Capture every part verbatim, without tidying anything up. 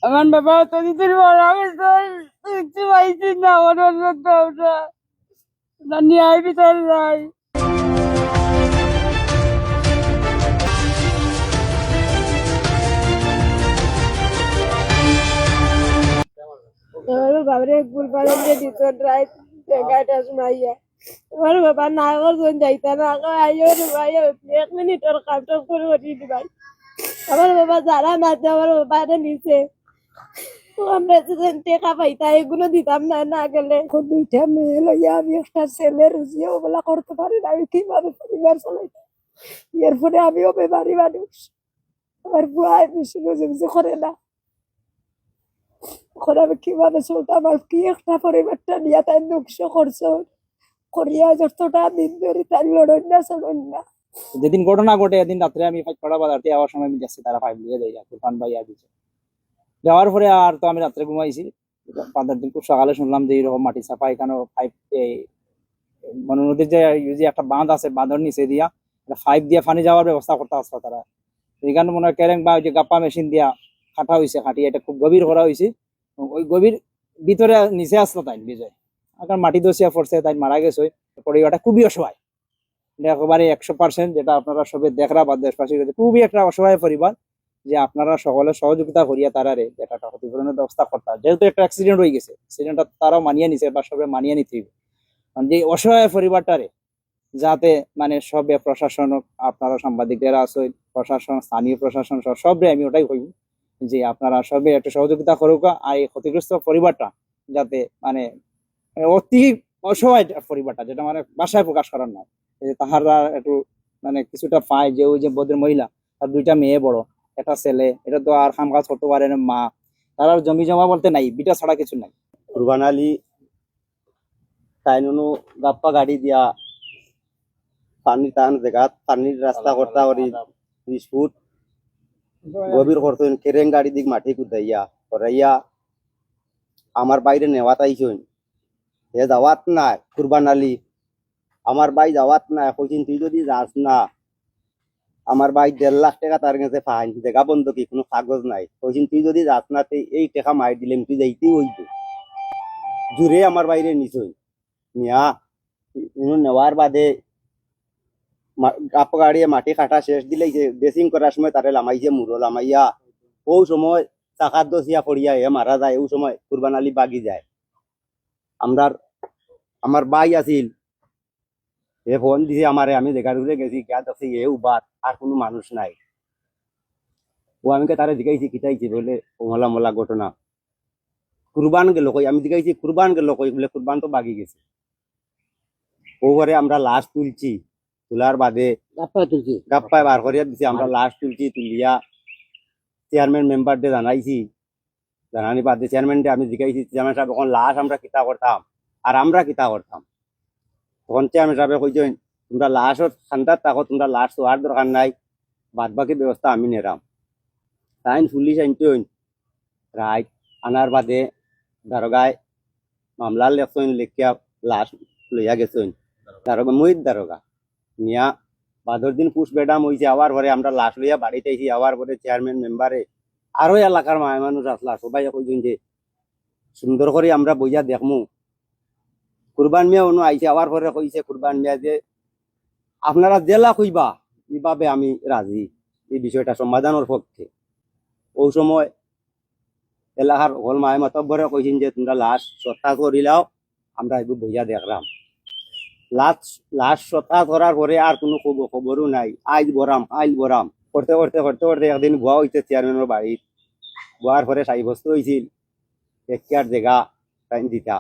আমার বাবা অতদিন মারা গেছে, কিচ্ছু পাইছি না, আমার বাবা তো আমরা না নিয়ে আইবি তার নাই। আমার বাবারে গুলপাড়া দিয়ে দিত রাইত এগারোটার সময় আইয়া। আমার বাবা না করছেন যাইতা না, কয়, "আইও রে ভাই, এক মিনিট ওর কাম টাম করে উঠি দি ভাই।" আমার বাবা যারা মারছে, আমার বাবারে নিছে। ও আমরা যে টেকা পাইতা, এগুলো দিতাম না, না গেলে। এখন দুইটা মেয়ে লইয়া আমি একটা ছেলে রুজিও ওগুলা করতে পারি না, আমি কিভাবে পরিবার চালাইতাম? এরপরে আমিও বেমারি মানুষ, আমার বুয়া বেশি বুঝাবুঝি করে না। এখন আমি কিভাবে চলতাম? আর কি একটা পরিবারটা নিয়ে তাই ধ্বংস করছো, করিয়া যতটা দিন ধরে তাই লড়ন না, চলন না। যেদিন ঘটনা ঘটে, এদিন রাত্রে আমি পাইকপাড়া বাজার থেকে আওয়ার সময় আমি দেখছি তারা পাইপ লিয়ে যায়, তুফান ভাই আর কিছু। যাওয়ার পরে আর তো আমি রাত্রে ঘুমাইছি। পরের দিন খুব সকালে শুনলাম যে এইরকম মাটি চাপা, এখানে পাইপ, এই মনু নদীর যে, যে একটা বাঁধ আছে, বাঁধর নিচে দিয়া একটা পাইপ দিয়া পানি যাওয়ার ব্যবস্থা করতে আসলো তারা। এখানে মনে হয় কেরেং বা ওই যে গাপ্পা মেশিন দিয়া কাটা হইছে, কাটিয়া এটা খুব গভীর করা হইছে। ওই গভীর ভিতরে নিচে আসলো তাই বিজয়, এখন মাটি ধসিয়া পড়ছে, তাই মারা গেছে। পরিবারটা খুবই অসহায়, এটা একেবারে একশো পার্সেন্ট, যেটা আপনারা সবে দেখরা বা দেশবাসীর কাছে খুবই একটা অসহায় পরিবার, যে আপনারা সকলে সহযোগিতা করিয়া তারারে যেটা একটা ক্ষতিপূরণের ব্যবস্থা করতা, যেহেতু একটা অ্যাক্সিডেন্ট হয়ে গেছে, অ্যাক্সিডেন্টটা তারাও মানিয়ে নিছে বা সবে মানিয়ে নিতে হইবে। কারণ যে অসহায় পরিবারটারে যাতে মানে সবে প্রশাসন হোক, আপনারা সাংবাদিক যারা আছো, প্রশাসন, স্থানীয় প্রশাসন সহ সবরে আমি ওটাই কইব যে আপনারা সবে একটু সহযোগিতা করুক, আর এই ক্ষতিগ্রস্ত পরিবারটা যাতে মানে অতি অসহায় পরিবারটা, যেটা মানে ভাষায় প্রকাশ করার নয়, এই যে তাহারা একটু মানে কিছুটা পায়, যে ওই যে ভদ্র মহিলা, তার দুইটা মেয়ে বড়, একটা ছেলে, এটা তো আর কাম কাজ করতে পারে না মা, তার আর জমি জমা বলতে নাই, ভিটা ছাড়া কিছু নাই। কুরবান আলী তাইন অনু গাপ্পা গাড়ি দিয়া পানি টান জাগাত পানির রাস্তা করতা করি বিশ ফুট গভীর করছইন, কেরেং গাড়ি দিক মাটি কুদাইয়া করাইয়া আমার বাইরে নেওয়াত আইছইন। হে যাওয়াত নাই, কুরবান আলী, আমার ভাই যাওয়াত নাই, কইছইন, "তুই যদি যাস না, আমার ভাই দেড় লাখ টেকা তার গেছে ফাইন, জাগা বন্ধকি, কোনো কাগজ নাই।" কইছইন, "তুই যদি যাস না, তে এই টেকা মারি দিলে তুই যাইতেই হইব।" জুরে আমার বাইরে নিছইন, নিয়া ইনু নেওয়ার বাদে মা-, গাপ গাড়িয়ে মাটি কাটা শেষ দিলেই যে ড্রেসিং করার সময় তারে লামাইছে মুরো, লামাইয়া ও সময় চাকাত দছিয়া পড়িয়া এ মারা যায়। ও সময় কুরবান আলী বাগি যায়। আমরার, আমার ভাই আছিল, এ ফোন দিছে আমারে, আমি জাগার উপরে গেছি, গিয়া দেখছি এ উবাত, আর কোনো মানুষ নাই। ও আমি তারে জিগাইছি, "কিতা অইছে?" বলে, "ও মলা মলা ঘটনা।" "কুরবান গেল কই?" আমি জিগাইছি, "কুরবান গেল কই?" বলে, "কুরবান তো বাগি গেছে।" ও ঘরে আমরা লাশ তুলছি, তোলার বাদে গাপ্পায় তুলছি। গাপ্পায় বার করিয়া দিছি, আমরা লাশ তুলছি, তুলিয়া চেয়ারম্যান মেম্বাররে জানাইছি। জানানি বাদে চেয়ারম্যানরে আমি জিগাইছি, "চেয়ারম্যান সাব, এখন লাশ আমরা কিতা করতাম, আর আমরা কিতা করতাম?" তখন চেয়ারম্যান সাবে কইছইন, "তোমরা লাশর কান্দাত থাকো, তোমরা লাশ ছোয়ার দরকার নাই, বাদ বাকি ব্যবস্থা আমি নেরাম।" তাইন পুলিশ আনছইন, রাইত আনার বাদে দারোগায় মামলা লেখছইন, লেখিয়া লাশ লইয়া গেছইন দারোগা, মুহিত দারোগা। নিয়া বাদর দিন পুস্টমর্টেম অইছে, আওয়ার পরে আমরা লাশ লইয়া বাড়িত আইছি, আওয়ার পরে চেয়ারম্যান মেম্বারে আরো এলাকার মায় মানুষ আসলা, সবাই কইছইন যে সুন্দর করি আমরা বইয়া দেখমু। কুরবান মিয়া অনু আইছে, আওয়ার পরে কইছে কুরবান মিয়া যে, "আপনারা যেলা কইবা, ইভাবে আমি রাজি, এই বিষয়টা সমাধানর পক্ষে।" ও সময় এলাকার হকল মায় মাতব্বরে কইছইন যে, "তোমরা লাশ সৎকার করিলাও, আমরা এগু বইয়া দেখরাম।" লাশ, লাশ সৎকার করার পরে আর কোনো খবর, খবরও নাই। আইজ বরাম, কাইল বরাম। করতে, করতে, করতে, করতে একদিন বওয়া অইছে চেয়ারম্যানর বাড়িত। বওয়ার পরে সাব্যস্ত অইছিল, এখতিয়ার জাগা তাইন দিতা।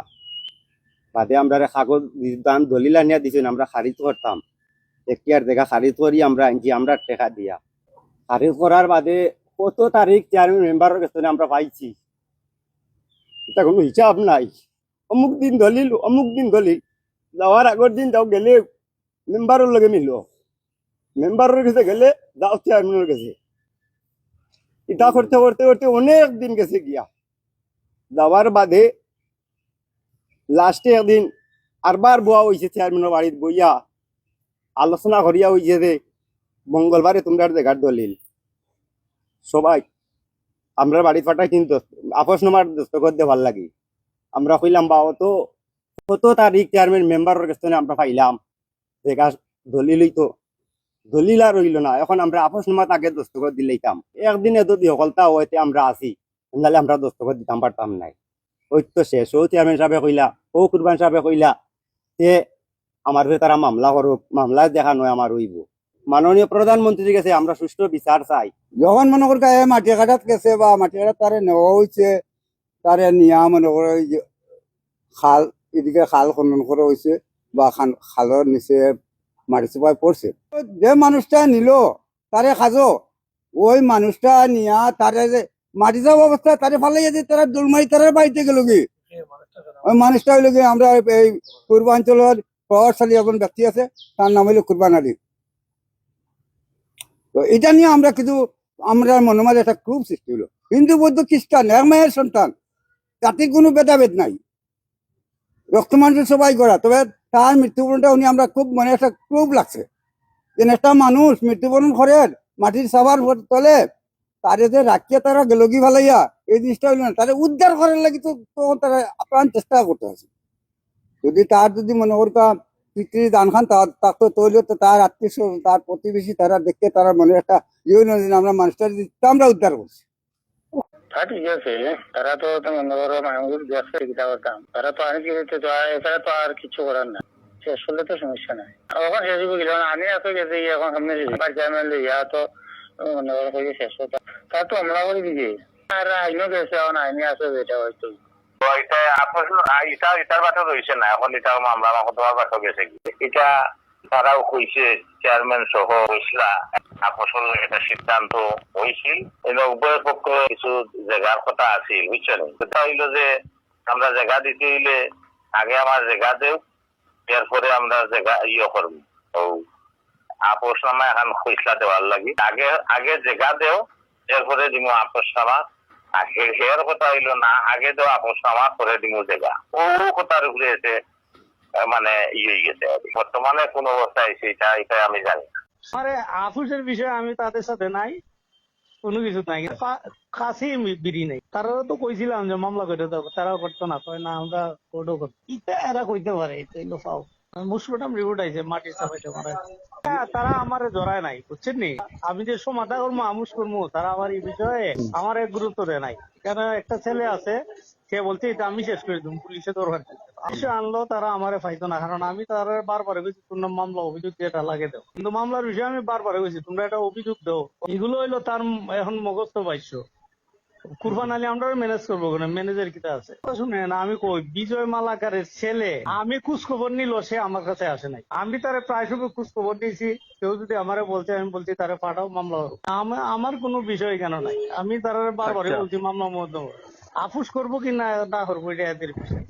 বাদে আমরারে কাগজ দান দলিল আনিয়া দিছইন, আমরা খারিজ করতাম। এখতিয়ার জাগা খারিজ করি আমরা আনছি, আমরা টেকা দিয়া। খারিজ করার বাদে কত তারিখ চেয়ারম্যান মেম্বারর গেছে আমরা পাইছি, ইটা কোনো হিসাব নাই। অমুক দিন দলিল, অমুক দিন দলিল, যাওয়ার আগর দিন যাও, গেলে মেম্বারর লগে মিলো, মেম্বারর গেছে গেলে যাও চেয়ারম্যানর গেছে। ইটা করতে করতে করতে অনেক দিন গেছে গিয়া। যাওয়ার বাদে লাস্টে একদিন আরবার বওয়া অইছে চেয়ারম্যানর বাড়িত, বইয়া আলোচনা করিয়া অইছে যে মঙ্গলবারে তোমরার জাগার দলিল। সবাই আমরা বাড়ি ফাটা কিন্তু আপসনামার দস্তখত দেওয়ার লাগি আমরা কইলাম, বা অত কত তারিখ চেয়ারম্যান মেম্বারর কাছ থাকি আমরা পাইলাম, জাগা দলিল অইতো, দলিল আর অইলো না। এখন আমরা আপসনামাত আগে দস্তখত দিলাইতাম, একদিনে যদি হকলতা অয় তে আমরা আছি, নাইলে আমরা দস্তখত দিতাম পারতাম নায়। অউ তো শেষ, অউ চেয়ারম্যান সাবে কইলা, অউ কুরবান সাবে কইলা, তে আমার উপরে তারা মামলা করুক, মামলা যেখান অয় আমার অইবো। মাননীয় প্রধানমন্ত্রীর কাছে আমরা সুষ্ঠু বিচার চাই। যখন মনে করতা এ মাটি কাটাত গেছে বা মাটি কাটাত তারে নেওয়া অইছে, তারে নিয়া মনে করো ওই যে খাল, এদিকে খাল খনন করা অইছে বা খান-, খালর নিচে মাটি চাপায় পড়ছে। যে মানুষটা নিল, তারে খাজো, ওই মানুষটা নিয়া তারে যে মাটি চাপা অবস্থায় তারে ফালাইয়া দিয়া তারা দৌড় মারি তারার বাড়িত গেলগি। ওই মানুষটা অইলগি আমরা এই পূর্বাঞ্চলর প্রভাবশালী একজন ব্যক্তি আছে, তার নাম অইলো কুরবান আলী। তো ইটা নিয়া আমরা কিছু, আমরার মনর মাঝে একটা ক্ষোভ সৃষ্টি অইলো। হিন্দু, বৌদ্ধ, খ্রিস্টান, এক মায়ের সন্তান, জাতির কোনো ভেদাভেদ নাই, রক্ত মাংস সবাই গড়া। তবে তার মৃত্যুবরণটা হুনি আমরা খুব মনে একটা ক্ষোভ লাগছে, যে একটা মানুষ মৃত্যুবরণ করের মাটির চাপার তলে, তারে যে রাখিয়া তারা গেলগি ফালাইয়া, এই জিনিসটা অইলো না। তারে উদ্ধার করার লাগি তো তখন তারা আপ্রাণ চেষ্টা করতে আছে। যদি তার যদি মনে করতা পিতৃ দান খান তা-, থাকতো, তাইলে তো তার আত্মীয় স্বজন, তার প্রতিবেশী, তারা দেখতে তারা মনে একটা ইয়ে অইলো যে আমরা মানুষটা যদি আমরা উদ্ধার করছি। তা ঠিক আছে, তারা তো, তো মনে করো মানুষ দেখছে কিতা করতাম, তারা তো আনি কি দিতে তো আর, এছাড়া তো আর কিছু করার না। শেষ করলে তো সমস্যা নাই। আর এখন শেষ হইব গেলে, মানে, আনি আছে গেছে, ইয়ে এখন সামনে শেষ। আবার চেয়ারম্যান লইয়া তো, মনে করো, কই যে শেষ কথা। তারা তো হামলা করে দিবে। আর আইনও গেছে, এখন আইনি আছে যেটা হয়তো। তো এটা আপস, আ, এটা, এটার বাটে রইছে না, এখন এটা মামলা মকদ্দমার বাটে গেছে কি। এটা তারাও কইছে, চেয়ারম্যান সহ কইছিলা, আপসর একটা সিদ্ধান্ত হইছিল। এনে উভয় পক্ষ কিছু জাগার কথা আছিল, বুঝছো নি? কথা হইলো যে আমরা জাগা দিতে হইলে আগে আমার জাগা দেও, এরপরে আমরা জাগা ইয়ে করবো। ও আপসনামা এখন ফয়সলা দেওয়ার লাগি। আগে, আগে জাগা দেও, এরপরে দিমু আপসনামা। আর হে-, হের কথা হইলো না, আগে দেও আপসনামা, পরে দিমু জাগা। ও কথার উপরে এসে, আহ, মানে, ইয়ে হয়ে গেছে আর কি। বর্তমানে কোন অবস্থায় আছে এটা, এটা আমি জানি না। আরে, আপসের বিষয়ে আমি তাদের সাথে নাই, কোনো কিছু নাই। পা-, কাছেই মি-, বিড়ি নাই। তারা তো কইছিলাম যে মামলা করে দাও, তারা করতো না, কয় না, আমরা কোর্টও করবো। এটা এরা কইতে পারে, এটা হইলো ফাউল। পোস্টমর্টম রিপোর্ট আইছে, মাটির চাপাইতে মারা গেছে। হ্যাঁ, তারা আমারে জড়ায় নাই, বুঝছেন নি? আমি যে সমাধান করবো, আমুস করবো, তারা আমার এই বিষয়ে আমার এক গুরুত্ব দেয় নাই। কেন, একটা ছেলে আছে, সে বলছে, "এটা আমি শেষ করে দেবো, পুলিশে দরকার কি?" পুলিশে আনলো, তারা আমারে পাইতো না, কারণ আমি তারা বারবার কইছি, "তোমরা মামলা অভিযোগ দিয়ে এটা লাগে দাও।" কিন্তু মামলার বিষয়ে আমি বারবার কইছি, "তোমরা এটা অভিযোগ দাও।" এগুলো হইলো তার ম-, এখন মুখস্থ বাক্য। কুরবান আলী আমরারে ম্যানেজ করবো কেনে? ম্যানেজার কিতা আছে? কথা শুনেন, আমি কই, বিজয় মালাকারের ছেলে, আমি খোঁজ খবর নিল, সে আমার কাছে আসে নাই। আমি তারে প্রায় সময় খোঁজ খবর নিয়েছি, কেউ যদি আমারে বলছে, আমি বলছি, "তারে পাঠাও, মামলা হোক।" আমা-, আমার কোনো বিষয় কেন নাই, আমি তারে বারবারই আচ্ছা। বলছি, "মামলা মোকদ্দমা।" আপস করবো কি না, না করবো, এটা এদের বিষয়।